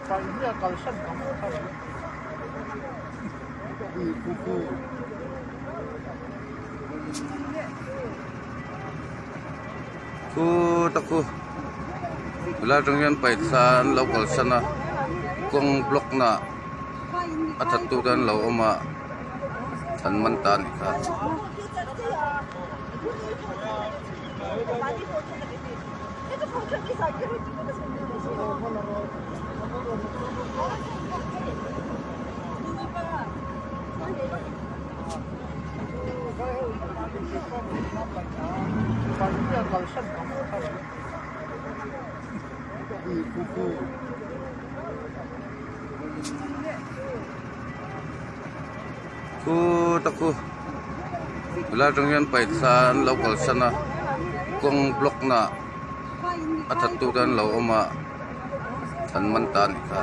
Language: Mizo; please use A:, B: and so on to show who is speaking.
A: Khu ta khu helai atang hian paisa an lo kalsan a kawng block na a that tu te an lo awm a an man ta a nih kha. Khu ta khu helai atang hian paisa an lo kalsan a kawng block na a that tu te an lo awm a an man ta a nih kha.